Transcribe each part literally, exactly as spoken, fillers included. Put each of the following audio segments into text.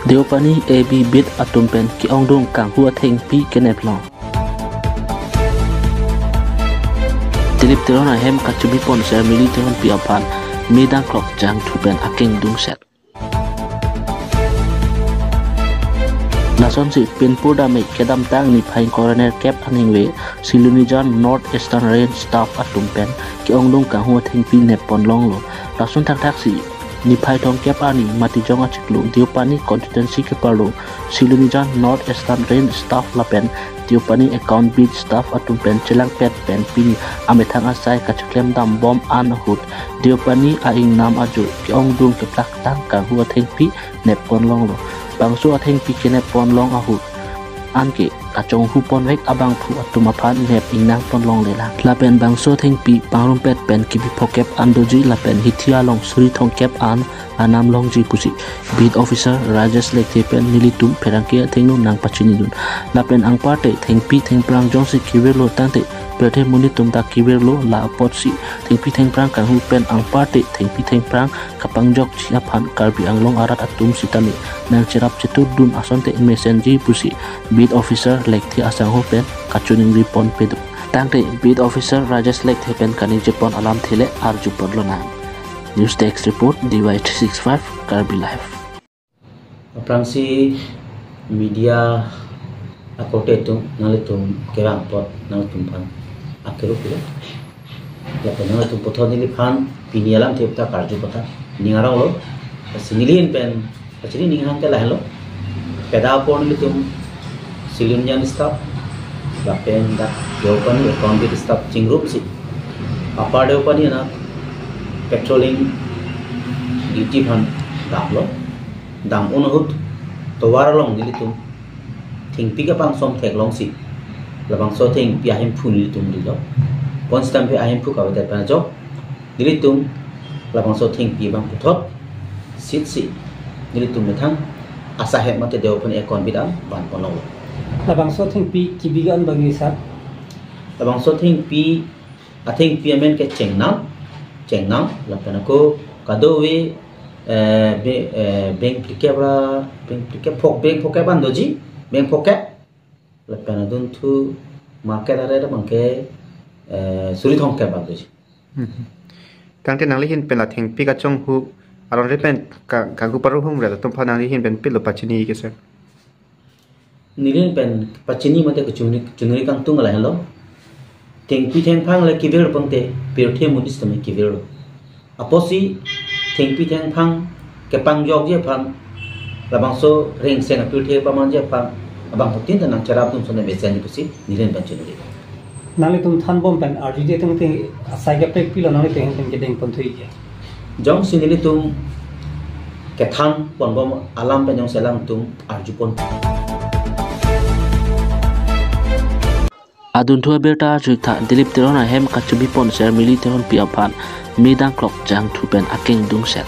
Deopani A B beat atum pen ke-ongdung kanghu athengpi kenep long. Dilip Teron ahem kachebi pon Shermili Teronpi aphan me dangklok jangthu pen akeng dungset. Lasonsi pinpur dame kedamtang niphai ingkoi ra nerkep aningve Silonijan North Eastern Range staff atum pen ke-ongdung kanghu athengpi nep pon longlo. Lason thakthaksi niphai thomkep arni Matijong achiklo Deopani constituency keparlo Silonijan North Eastern Range staff lapen Deopani account beat staff atum pen chelangpet pen pini amethang asai kacheklem dam bom an ahut Deopani a-ingnam ajo ke-ongdung keplaktang kanghu athengpi nep pon longlo. Bangso athengpi kenep pon long ahut anke kachonghu ponvek abangphu atum aphan nep ingnang pon longlelang. Lapen bangso athengpi pangrumpet pen kibi phokep an doji lapen hithi along suri thomkep an anam longji pusi beat officer Rajesh Lekthe pen nelitum pherangke athengno nangpachinidun. Lapen anparta thengpi thengphrang jongsi kevirlo tangte pirthe monit atum ta kevirlo, la apotsi thengpi thengphrang kanghu pen anparta thengpi thengphrang kapangjokji aphan Karbi Anglong arat atum sitame nangcherap cheturdun asonte mesenji pusi beat officer Lekthe asangho pen kachiningri pon pedo. Tangte beat officer Rajesh Lekthe pen kaningje pon alamthe le arju pon lonang. News Desk Report, D Y three six five Karbi Live. Aphrangsi media akorte atum nanglitum kevang apot nanglitum aphan akeruk lo. Lapen nanglitum puthot neliphan pini alamthe ta karju kotha ning arong lo. Si neli ahin pen, actually ning hang ke lahenlo. Peda apor nelitum Silonijan staff lapen dak Deopani account beat staff chingrumsi Upper Deopani anat patrolling duty aphan damlo. Dam-un ahut tovar along nelitum thengpi kapangsong theklongsi labangso thengpi ahemphu nelitum rilo. Pon sitame ahemphu kavedet pen ajok nelitum labangso thengpi abang puthot sitsi nelitum methang asahep mate Deopani account beat an van pon longlo. Labangso thengpi kebi ke-ong abang nisa. Labangso thengpi, athengpi amen ke Chengnam, Chengnam, lapen ako kadokave, eh, be, eh, beng phlikep ra, beng phlikep phok, beng phokep an doji, beng phokep, lapen adunthu market arei abang ke, eh, suri thomkep an doji. Hmm. Tangte nangli ahin pen la thengpi kachonghu aron re pen ka, kanghu paruhum re atum aphan nangli ahin pen pilo pachini ke sir? Neli ahin pen pachini mate kachingri, chingri kangtung lahenlo. Thengpi thengphrang le kevir pangte pirthe monit sitame kevirlo. Apotsi thengpi thengphrang kepangjokji aphan labangso ringseng apirthe pamanji aphan abangphutin ta nangcherapdun asonte mesenji pusi neli ahin pen chingri. Nanglitum thanbom pen arjuje tangte asai kaprek pilo nanglitum ahin pen kedeng ponthu ke? Jongsi nelitum kethan ponbom alam pen jongsi alangtum arju pon. Adunthu abirta arju-ik tha, Dilip Teron ahem kachebi pon Shermili Teronpi aphan me dangklok jangthu pen akeng dungset.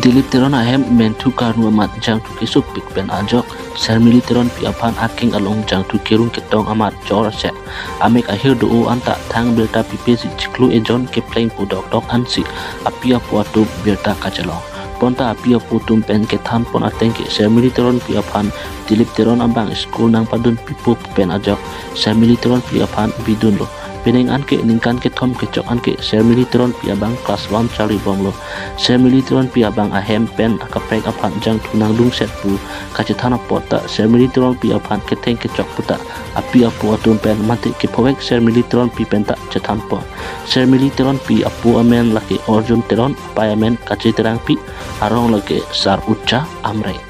Dilip Teron ahem menthu karnu amat jangthu kesukpik pen ajok Shermili Teronpi aphan akeng along jangthu kerung ketong amat chorset. Amek ahir do-o anta thang birta pipesi chiklo ejon kepleng pu dokdok ansi api apo atum birta kachelong. Bonta api apo atum pen kethan pon ateng ke Shermili Teronpi aphan Dilip Teron abang school nangpadun pipo pen ajok Shermili Teronpi aphan bidunlo. Penang anke ningkan kethom kechok anke Shermili Teronpi abang class one charlibomlo. Shermili Teronpi abang ahem pen akaprek aphan jangthu nangdungset pu kachethan apot ta Shermili Teronpi aphan ketheng kechok puta api apo atum pen mate kephovek Shermili Teronpi pen ta chethan pon. Shermili Teronpi apo amen lake Arjun Teron, apei amen Kache Terangpi, arong lake Sar Ucha Amrei.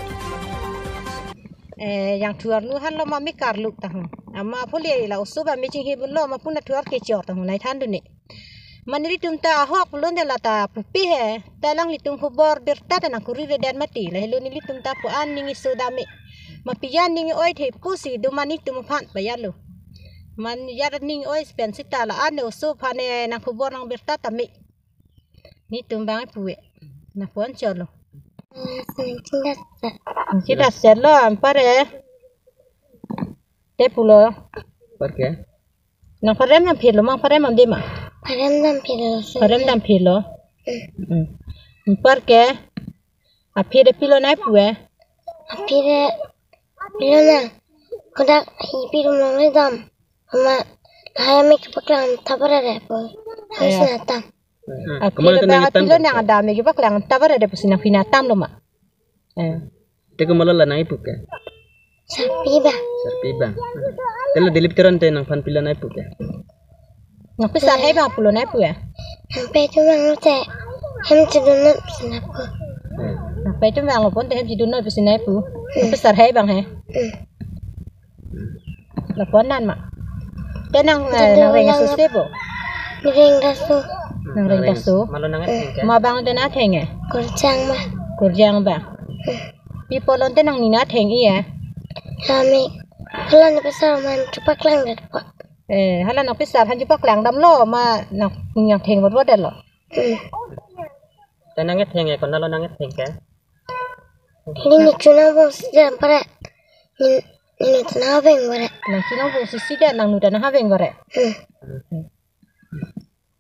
Eh, jangthu arnu hanlo ma me karluk tahun. Ama phule la oso ba me chinghibunlo ma puna thuar kechor tahun nai thandun ne. Ma nelitum ta ahok pulote la ta pupe he, ta alanglitum khobor birta ta nangkuri redet mati, lahelo nelitum ta pu-an ning iso dame. Ma pi-an ning oi the pusi do ma nelitum aphan payalo. Ma pi-an ning oi pen sita la-an ne oso aphan ne nangkhobor nangbirta tame. Nelitum abang puve. Nangpu-an cholo. Sida selo anparke. Te pulo. Anparke? Nangpharem nangphelo, nangpharem ande ma? Pharem nangphelo, sir. Pharem nangphelo. Mm. Mm. Anparke? Aphi de pilo nai puve? Apire pilona. Kodak hi pirum long le dam. Ama hai amek paklang thabar re po. Hai Ya. sinatam. Hmm. Apire Kamal ta ba nang itam apilo kan? Nang ada amek paklang thabar re po sinang pinatam lo ma. Eh. Te kamal la nang ipu ke? Sarpi ba. Sarpi ba. Te la Dilip Teron te nangphan pilo nang ipu ke? Nang pisar hai bang pulo nang ipu ya? Nang pe tu bang te. Hem tu dunut sinapu. Eh. Nang pe tu bang lo pon te hem tu dunut sinapu. Nang pisar hai bang he. Hmm. Lapuan nan ma. Te nang, eh, Dede nang reng ulang aso se bo? Reng daso. Nang reng daso. Malo nang atheng ke? Ma bang te nang atheng eh? Kurjang ma. Kurjang bang. Pi pulo te nang nina atheng iya? Kami. Hala nang pisar man chepaklang det po. Eh, hala nang pisar han chepaklang dam lo ma nang nang atheng bot bot det lo. Hmm. Te nang atheng eh, konat lo nang atheng ke? Ini ni chunang bong sida pare. Ni, ni chunang beng pare. Nang chunang bong sida nang nu ta nang beng pare. Hmm.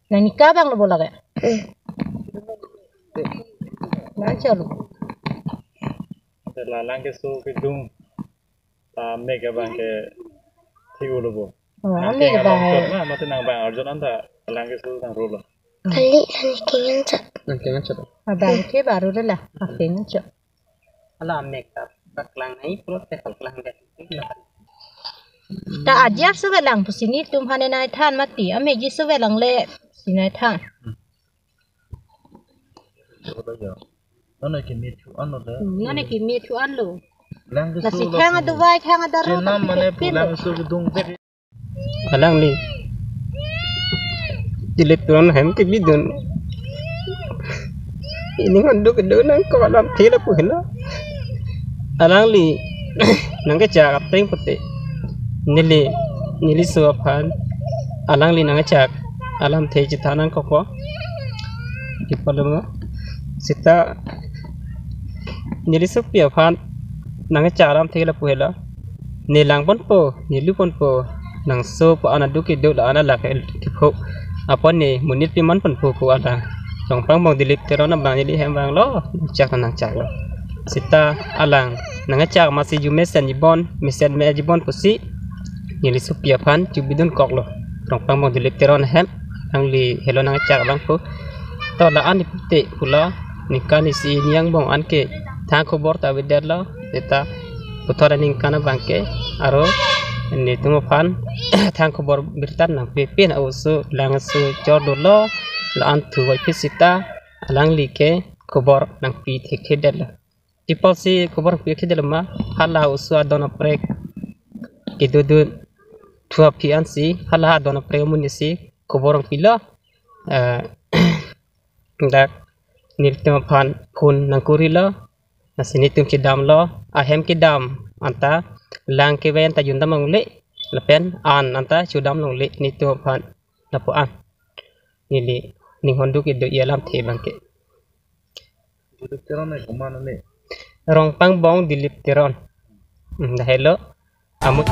Nang nika bang lo bo lake. Hmm. Nang chalo. Te la lang keso kedung. Ta mek abang ke thik ulo bo. Oh, nang amek keng abang along eh. Chot na, mate nang bang arjon anta lang keso nang rolo. Kali, kali kengan chot. Nang kengan chot. Abang ke baru de la, akengan chot. Hala amek ta paklang nai pro te paklang de. Ta ajar suwe lang pusi nelitum hane nai than mati, amek ji suwe lang le si nai than. Nonke kimi thu an lo le. Hmm, nonke kimi thu an lo. Lang keso. Lasi lo thang pu. Adovai thang adaro chenam ta mane pin pu lo. Lang keso kedung bek. Alangli Dilip Teron ahem kebidun. Ining honduk kedo nangkok alamthe lapu helo. Alangli nangkechak ateng pute. Neli, neliso aphan alangli nangkechak alamthe chethan nangkokpo. Di pulo ma. Seta nelisopi aphan nangkechak alamthe lapu helo. Ne lang ponpo, ne lu ponpo, nangso pu an aduk kedo la an alak kepho. Apot ne monit piman ponpo pu alang. Rongpangbong Dilip Teron abang neli hem vanglo, nangchak nangchaklo. Seta alang nangchak masi ju mesen jibon, mesen me jibon pusi nelisopi aphan chubidun koklo. Rongpangbong Dilip Teron ahem, alangli helo nangchak abang pu. To la an ipute pulo, ningkan isi ini angbong anke thang khobor ta avedetlo. Seta puthot aningkan abang ke aro nelitum aphan thang khobor birta nangpi pin a-oso lang aso chor dolo, la an thu vai phi seta alangli ke khobor nangpi thekthedetlo. Di pusi khobor nangpi thekthedetlo ma, hala oso adon aprek kedodun thu aphi ansi, hala adon aprek amonit si khobor nangpilo. Eh, dak nelitum aphan phone nangkurilo. Lasi nelitum chedamlo, ahem kedam anta lang kevang anta jundam longle, lapen an anta chodam longle nelitum aphan lapu an. Neli ning honduk kedo alamthe abang ke. Dilip Teron ne komat ne? Rongpangbong Dilip Teron. Hmm, dah helo. Amut.